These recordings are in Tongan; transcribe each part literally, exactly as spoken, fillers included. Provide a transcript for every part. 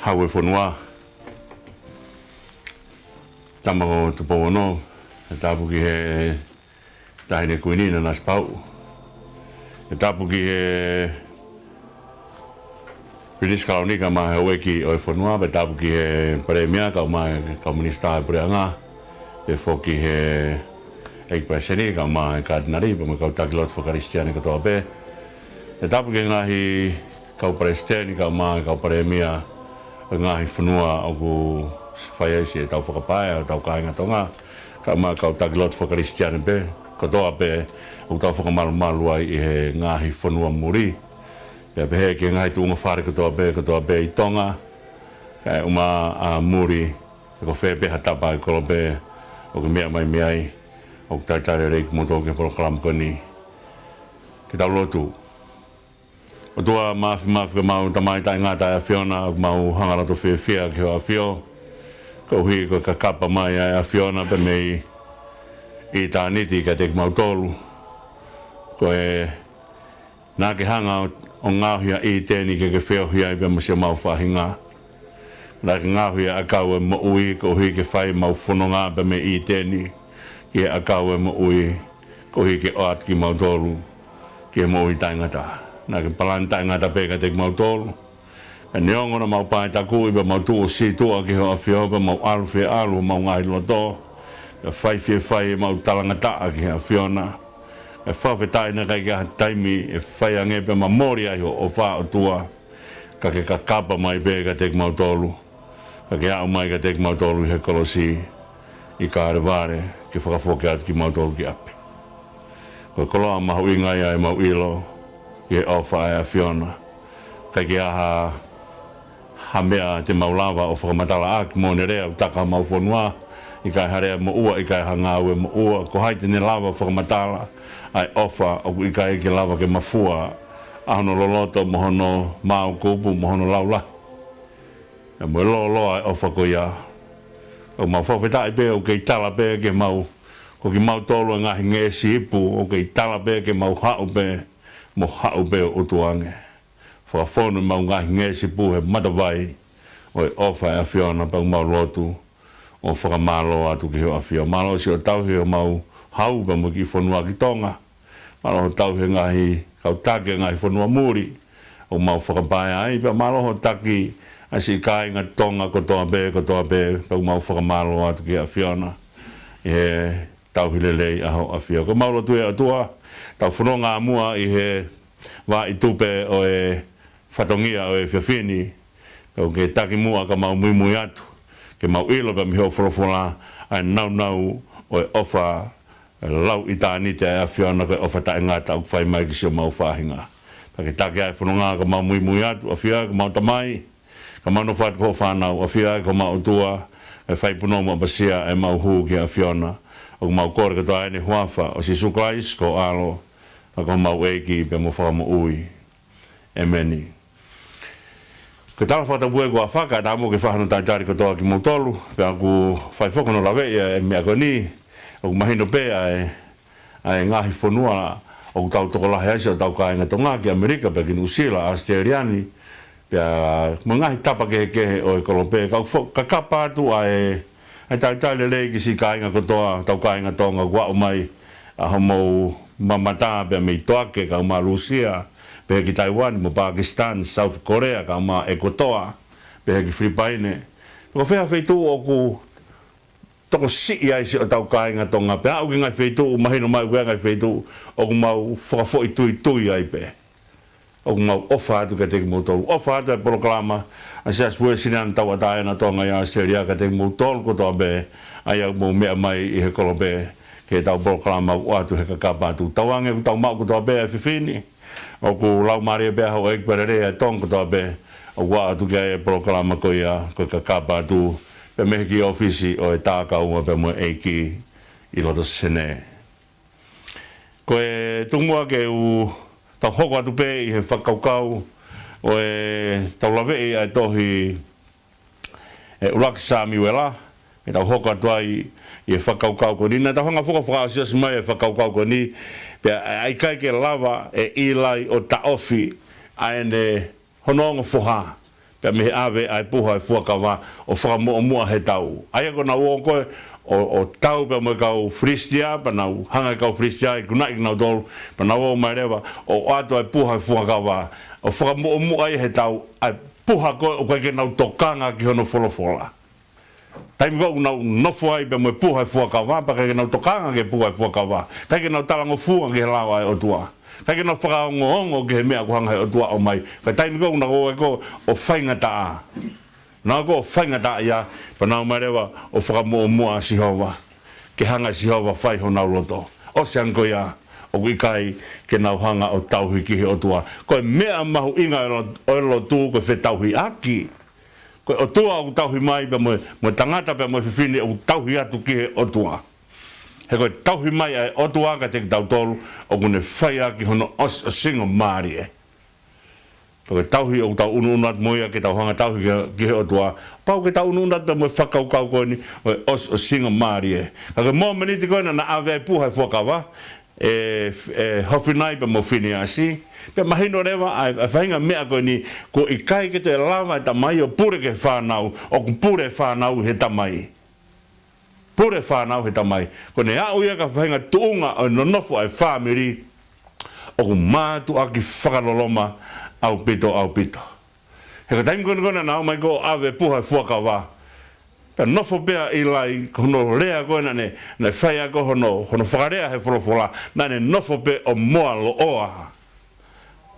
Kau e fonua, Tama ko Tupou Ono, ʻe tapu ki he Taʻahine Kuini Nanasipauʻu, ʻe tapu ki he Pilinisi Kalauni kae ʻumaʻā e houʻeiki ʻo e fonua, pea tapu ki he Palēmia kae ʻumaʻā e kau Minisitā ʻo e Puleʻanga, pea foki he ʻEiki Palesiteni kae ʻumaʻā e Katinali, pea mo e kau taki lotu fakakalisitiane kotoa pē. ʻE tapu ki he ngaahi kau palesiteni kae ʻumaʻā e kau palēmia ʻo e ngaahi fonua ʻoku fai ai siʻetau fakapaea hotau kāinga Tonga, kae ʻumaʻā e kau taki lotu fakakalisitiane pē kotoa pē ʻoku tau fakamalumalu ai ʻi he ngaahi fonua muli. Pea pehē ki he ngaahi tuʻunga fale kotoa pē, kotoa pē ʻi Tonga, kae ʻumaʻā muli, pe ko fē pē ha tapa ʻi he kolope ʻoku ke meʻa mai mei ai, ʻoku talitali lelei kimoutolu ki he polokalama ko eni. Ke tau lotu. ʻOtua Māfimafi, ko ʻemau Tamai taʻengata ʻa e ʻAfiona, ʻoku mau hanga loto fiefia ki hoʻo ʻAfio, koeʻuhi ko e kakapa mai ʻa e ʻAfiona pea mei ʻitāniti kiate kimautolu. Ko e naʻa ke hanga ʻo, ʻo ngaohi ʻa ʻĪteni ke ke feohi ai pea mo siʻomau faʻahinga. Naʻa ke ngaohi ʻa e ʻakau ʻo e moʻui koeʻuhi ke fai ʻemau fononga pea mei ʻĪteni ki he ʻakau ʻo e moʻui, koeʻuhi ke ʻoatu kimautolu ki he moʻui taʻengata. Naʻa ke palani taʻengata pē kiate kimautolu. Pea neongo naʻa mau paetakuʻi pea mau tuʻu ʻo sītuʻa ki hoʻo ʻAfio, pea mau ʻalu fie ʻalu homau ngaahi loto, pea fai fie fai ʻemau talangataʻa ki he ʻAfiona, ʻe fakafetaʻi naʻe ʻikai ke ʻi ai ha taimi ʻe fai ange pea mamoli ai hoʻo ʻofa, ʻOtua, ka ke kakapa mai pē kiate kimautolu, ka ke aʻu mai kiate kimautolu ʻi he kolosi ʻi Kalevale ke fakafoki atu kimautolu ki ʻapi. Ko e koloa mahuʻinga ia ʻemau ʻilo ki he ʻofa ʻa e ʻAfiona. ʻIkai ke ʻi ai ha, ha meʻa te mau lava ʻo fakamatalaʻaki mo ʻene lea ʻoku taka homau fonua, ʻikai ha lea moʻua, ʻikai ha ngāue moʻua. Ko hai te ne lava ʻo fakamatala ʻa e ʻofa ʻoku ʻikai ke lava ke mafua ʻa hono loloto mo hono māukupu mo hono laulahi, pea mo e lōloa ʻa e ʻofa ko ia? ʻOku mau fakafetaʻi pē ʻoku kei tala pē ke mau, ko kimautolu e ngaahi ngeʻesi ipu, ʻoku kei tala pē ke mau haʻu pē mo haʻu pē ʻo ʻutu ange. Fakafonu ʻemau ngaahi ngeʻesi ipu he matavai ʻo e ʻofa ʻa e ʻAfiona, pea ʻoku mau lotu ʻo fakamālō atu ki hoʻo ʻAfio. Mālō siʻo tauhi homau hau pea mo e kiʻi fonua ki Tonga. Mālō hoʻo tauhi e ngaahi kau taki e ngaahi fonua muli ʻoku mau fakapaea ai, pea mālō hoʻo taki ʻa e siʻi kāinga Tonga kotoa pē, kotoa pē, pea ʻoku mau fakamālō atu ki he ʻAfiona ʻi he tauhi lelei ʻa hoʻo ʻAfio. Ko ʻemau lotu ē, ʻOtua, tau fononga muʻa ʻi he vaʻa tupe ʻo e fatongia ʻo e efiafi ni, pea ʻoku ke taki muʻa ka mau muimui atu, ke mau ʻilo pea mei hoʻo folofola ʻa e nāunau ʻo e ʻofa lau ʻitāniti ʻa e ʻAfiona, ko e ʻofa taʻengata ʻoku fai mai ki siʻomau faʻahinga. Pea ke taki ʻa e fononga ka mau muimui atu, ʻAfio, ko ʻemau Tamai, ka mau nofo atu ko hoʻo fānau, ʻAfio, ko homau ʻOtua, ʻe fai punou mo ʻapasia ʻemau hū ki he ʻAfiona. ʻOku mau kole kotoa ʻi he huafa ʻo Sīsū Kalaisi ko ho ʻAlo, ka ko homau ʻEiki pea mo Fakamoʻui. ʻEmeni. Ko e tala fakatapu ē kuo ʻafaka, tā mo ke fai hono talitali kotoa kimoutolu, pea ʻoku fai foki hono laveʻi ʻa e meʻa ko eni. ʻOku mahino pē ʻa e, ʻa e ngaahi fonua ʻoku tau tokolahi ai siʻotau kāinga Tonga ki ʻAmelika, pea ki Nuʻusila, ʻAositelēlia ni, pea mo e ngaahi tapa kehekehe ʻo e kolope. Ka ʻoku fo-, kakapa atu ʻa e, ʻa e talitali lelei ki siʻi kāinga kotoa, tau kāinga Tonga, kuo aʻu mai ʻa hoʻomou mamata pea mei Toake kae ʻumaʻā Lūsia, pehē ki Taiwan mo Pakistan, South Korea kae ʻumaʻā ʻEkuatoa, pehē ki Filipaine. Pea ko fē ha feituʻu ʻoku tokosiʻi ai siʻotau kāinga Tonga, pea aʻu ki he ngaahi feituʻu, mahino mai ko e ngaahi feituʻu ʻoku mau fakafoʻituitui ai pē. ʻOku mau ʻofa atu kiate kimoutolu. ʻOfa atu ʻa e polokalama ʻa e Siasi Uēsiliana Tauʻatāina ʻo Tonga ʻi ʻAositelēlia kiate kimoutolu kotoa pē ʻa ia ʻoku mou meʻa mai ʻi he kolope ki heʻetau polokalama ʻoku ʻoatu he kakapa atu. Tauange ʻoku tau maʻu kotoa pē ʻa e efiafi ni, ʻoku laumālie pē ʻa houʻeiki pea lelei ʻa e Tonga kotoa pē ʻoku ʻoatu ki ai e polokalama ko ia, ko e kakapa atu, pea mei he kiʻi ʻōfisi ʻo e Takaua pea mo e ʻEiki ʻi loto Senē. Ko e tuku muʻa ke u tau hoko atu pē ʻi he fakakaukau ʻo ʻetau laveʻi ʻa e tohi ʻe ʻUluaki Samiuela, ke tau hoko atu ai ʻi he fakakaukau ko eni. Naʻa tau hanga foki ʻo fakaʻosiʻosi mai e fakakaukau ko eni, pea ʻe ʻikai ke lava ʻe ʻIlai ʻo taʻofi ʻa ʻene, hono ongo foha, Pea mei he ʻave ʻa e puha ʻo e fuakava ʻo fakamuʻomuʻa he tau. ʻA ia ko ʻenau ō ko ē ʻo, ʻo tau pea mo e kau Filisitia, pea nau hanga ʻe he kau Filisitia ʻo ikunaʻi kinautolu, pea nau ō mai leva ʻo ʻoatu ʻa e puha ʻo e fuakava ʻo fakamuʻomuʻa ia he tau, ʻa e puha ko ē ʻoku ʻikai ke nau tokanga ki hono folofola. Taimi ko ē ʻoku nau nofo ai pea mo e puha ʻo e fuakava, pea ʻikai ke nau tokanga ki he puha ʻo e fuakava. ʻIkai ke nau talangofua ki he lao ʻa e ʻOtua. ʻIkai ke nau fakaongoongo ki he meʻa ʻoku hanga ʻe he ʻOtua ʻo ʻomai. Ka taimi ko ē ʻoku nau ō ai ko ē ʻo faingataʻa. Nau ō ko ē ʻo faingataʻaʻia, pea nau ō mai leva ʻo fakamuʻomuʻa ʻa Sihova. Ke hanga ʻe Sihova ʻo fai honau loto. ʻOsi ange ko ia, ʻoku ʻikai ke nau hanga ʻo tauhi ki he ʻOtua. Ko e meʻa mahuʻinga ʻo e lo-, ʻo e lotu ko e fetauhiʻaki. Ko e ʻOtua ʻoku tauhi mai pea mo e, mo e tangata pea mo e fefine ʻoku tauhi atu ki he ʻOtua. He ko e tauhi mai ʻa e ʻOtua kiate kitautolu ʻoku ne fai ʻaki hono ʻosiʻosingamālie. Pea ko e tauhi ʻoku tau ʻunuʻunu atu mo ia ke tau hanga ʻo tauhi ki, ki he ʻOtua. Pau ke tau ʻunuʻunu atu pea mo e fakakaukau ko eni ʻo e ʻosiʻosingamālie. Ka ko e mōmeniti ko ē naʻa na ʻave ai e puha ʻo e fuakava, ʻe, ʻe Hofinai pea mo Finiasi. Pea mahino leva ʻa e, ʻa e faʻahinga meʻa ko eni, ʻoku ʻikai ke toe lava ʻe he tamai ʻo pule ki he fānau, ʻoku pule e fānau he tamai. Pule e fānau he tamai. Ko ʻene aʻu ia ki ha faʻahinga tuʻunga ʻo e nonofo ʻa e fāmili, ʻoku mātuʻaki fakaloloma ʻaupito, ʻaupito. He ko e taimi ko ē naʻa na ō mai ko ē ʻo ʻave e puha ʻo e fuakava, pea nofo pē ʻa ʻIlai, ko hono lea ko ē naʻa ne, naʻe fai ʻaki hono, hono fakalea he folofola, naʻa ne nofo pē ʻo moaloʻoa.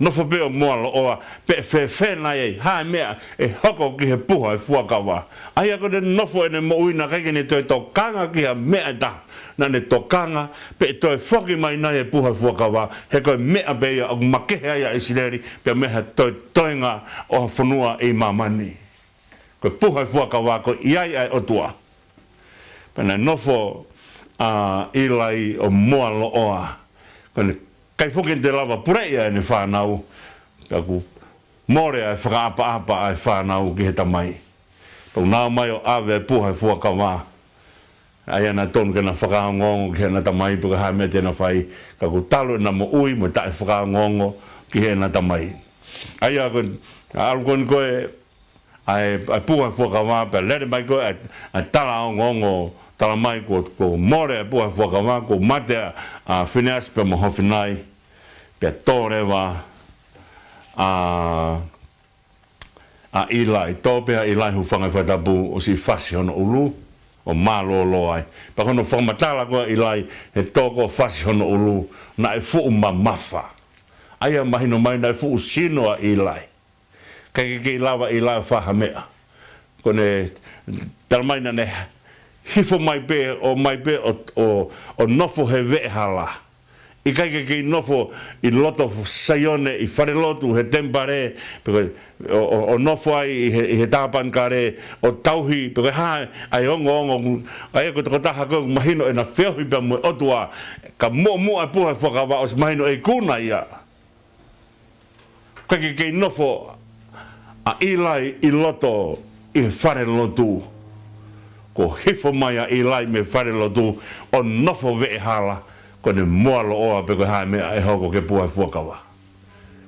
Nofo pē ʻo moaloʻoa, pe ʻe fēfē nai ai, ha meʻa ʻe hoko ki he puha ʻo e fuakava. ʻA ia ko ʻene nofo ʻene moʻui naʻe ʻikai ke ne toe tokanga ki ha meʻa ʻe taha. Naʻa ne tokanga, pe ʻe toe foki mai nai e puha ʻo e fuakava, he ko e meʻa pē ia ʻoku makehe ai ʻa ʻIsileli, pea mei ha toe toenga ʻo ha fonua ʻi māmani. Ko e puha ʻo e fuakava ko e ʻi ai ʻa e ʻOtua. Pea naʻe nofo ʻa ʻIlai ʻo moaloʻoa. Ko ʻene ʻikai foki ke ne toe lava puleʻi ʻa ʻene fānau. Pea kuo mole ʻa e fakaʻapaʻapa ʻa e fānau ki he tamai. Pea ʻoku na ō mai ʻo ʻave e puha ʻo e fuakava. ʻA ia naʻe tonu ke na fakaongoongo ki heʻena tamai pe ko e hā e meʻa te na fai. Ka kuo talu ʻena moʻui mo e taʻefakaongoongo ki heʻena tamai. ʻA ia ko e, ʻalu ko eni ko ē, ʻa e, ʻa e puha ʻo e fuakava, pea lele mai ko ē ʻa e, ʻa e tala ongoongo, tala mai kuo, kuo mole ʻa e puha ʻo e fuakava, kuo mate ʻa, ʻa Finiasi pea mo Hofinai, pea tō leva ʻa, ʻa ʻIlai, tō pē ʻa ʻIlai, hūfanga he fakatapu, ʻo siʻi fasi hono ʻulu, ʻo mālōlō ai. Pea ko hono fakamatala ko ē ʻa ʻIlai, he tō ko ē ʻo fasi hono ʻulu, naʻe fuʻu mamafa. ʻA ia mahino mai naʻe fuʻu sino ʻa ʻIlai. ʻIkai ke kei lava ʻa ʻIlai ʻo fai ha meʻa. Ko ʻene, tala mai naʻa ne hifo mai pē, ō mai pē ʻo, ʻo, ʻo nofo he veʻehala. ʻIkai ke kei nofo ʻi loto Saione, ʻi falelotu, he temipale, pe ko e, ʻo, ʻo, ʻo nofo ai ʻi he, ʻi he tāpanekale, ʻo tauhi, pe ko e hā ʻa e ongoongo, ʻa ia ko e tokotaha ko ē mahino ʻena feohi pea mo e ʻOtua, ka muʻomuʻa e puha ʻo e fuakava ʻosi mahino ʻe ikuna ia. ʻIkai ke kei nofo ʻa ʻIlai ʻi loto ʻi he falelotu. Kuo hifo mai ʻa ʻIlai mei he falelotu ʻo nofo veʻehala, ko ʻene moaloʻoa pe ko e hā e meʻa ʻe hoko ki he puha ʻo e fuakava.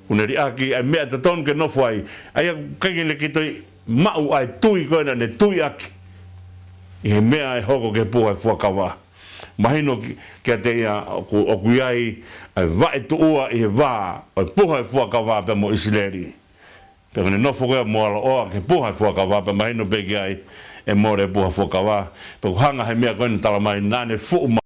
Kuo ne liʻaki ʻa e meʻa totonu ke nofo ai, ʻa ia ʻikai ke ne kei toe maʻu ʻa e tui ko ē naʻa ne tui ʻaki ʻi he meʻa ʻe hoko ki he puha ʻo e fuakava. Mahino ki, kiate ia ʻoku, ʻoku ʻi ai ʻa e vaʻe tuʻua ʻi he vā ʻo e puha ʻo e fuakava pea mo ʻIsileli. Pea ko ʻene nofo ko ē ʻo moaloʻoa ki he puha ʻo e fuakava, pea mahino pē ki ai ʻe mole e puha ʻo e fuakava. Pea ʻoku hanga he meʻa ko ē naʻe tala mai naʻa ne fuʻu